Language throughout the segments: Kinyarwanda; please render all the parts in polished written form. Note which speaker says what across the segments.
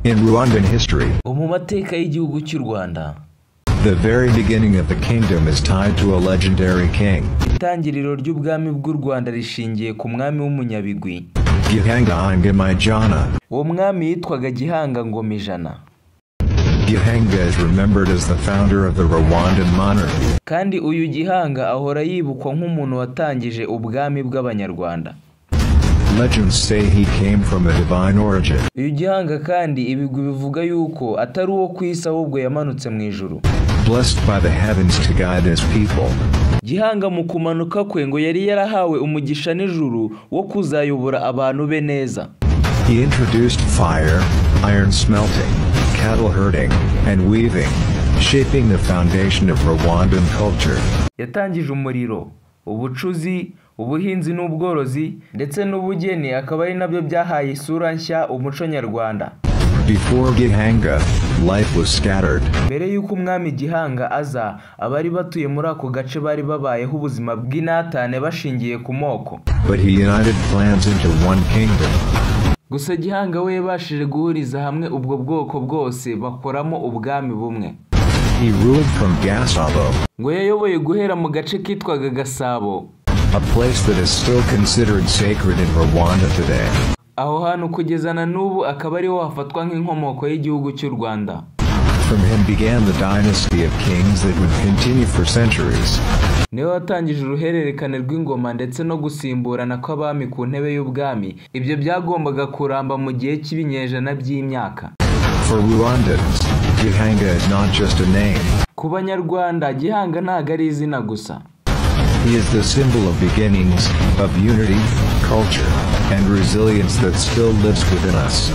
Speaker 1: In Rwandan history,
Speaker 2: Mu mateka y'igihugu cy'u Rwanda,
Speaker 1: the very beginning of the kingdom is tied to a legendary king,
Speaker 2: itangiriro ry'ubwami bw'u Rwanda rishingiye ku mwami w'umunyabigwi.
Speaker 1: Gihanga Ngomijana.
Speaker 2: Uwo mwami yitwaga Gihanga Ngomijana.
Speaker 1: Gihanga is remembered as the founder of the Rwandan monarchy.
Speaker 2: Kandi uyu Gihanga ahora yibukwa nk'umuntu watangije ubwami bw'Abanyarwanda.
Speaker 1: Legends say he came from a divine origin,
Speaker 2: Uyu Gihanga kandi ibigwi bivuga yuko atari uwo ku isi, ahubwo yamanutse mu ijuru,
Speaker 1: blessed by the heavens to guide his people.
Speaker 2: Gihanga mu kumanuka kwe ngo yari yarahawe umugisha n'ijuru wo kuzayobora abantu be neza.
Speaker 1: He introduced fire, iron smelting, cattle herding, and weaving, shaping the foundation of Rwandan culture.
Speaker 2: Yatangije umuriro, ubucuzi, ubuhinzi n'ubworozi ndetse n'ubugeni, akaba ari nabyo byahaye isura nshya umuco nyarwanda.
Speaker 1: Before Gihanga, life was scattered.
Speaker 2: Mbere y'uko umwami Gihanga aza, abari batuye muri ako gace bari babayeho ubuzima bw'intatane bashingiye ku moko.
Speaker 1: But he united clans into one kingdom.
Speaker 2: Gusa Gihanga we yabashije guhuriza hamwe ubwo bwoko bwose, bakoramo ubwami bumwe.
Speaker 1: He ruled from Gasabo,
Speaker 2: Ngo yayoboye guhera mu gace kitwaga Gasabo,
Speaker 1: a place that is still considered sacred in Rwanda today.
Speaker 2: Aho hantu kugeza na n'ubu akaba ariho hafatwa nk'inkomoko y'igihugu cy'u Rwanda.
Speaker 1: From him began the dynasty of kings that would continue for centuries.
Speaker 2: Niwe watangije uruhererekane rw'ingoma ndetse no gusimburana kw'abami ku ntebe y'ubwami. Ibyo byagombaga kuramba mu gihe cy'ibinyejana by'imyaka.
Speaker 1: For Rwandans, Gihanga is not just a name.
Speaker 2: Ku Banyarwanda, Gihanga ntabwo ari izina gusa.
Speaker 1: He is the symbol of beginnings, of unity, culture, and resilience that still lives within us.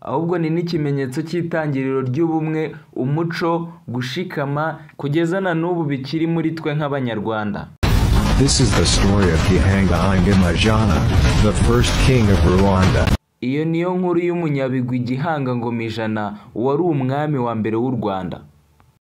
Speaker 2: Ahubwo ni n'ikimenyetso cy'itangiriro ry'ubumwe, umuco, gushikama, kugeza na n'ubu bikiri muri twe nk'Abanyarwanda.
Speaker 1: This is the story of Gihanga Ngomijana, the first king of Rwanda.
Speaker 2: Iyo niyo nkuru y'umunyabigwi Gihanga Ngomijana, wari umwami wa mbere w'u Rwanda.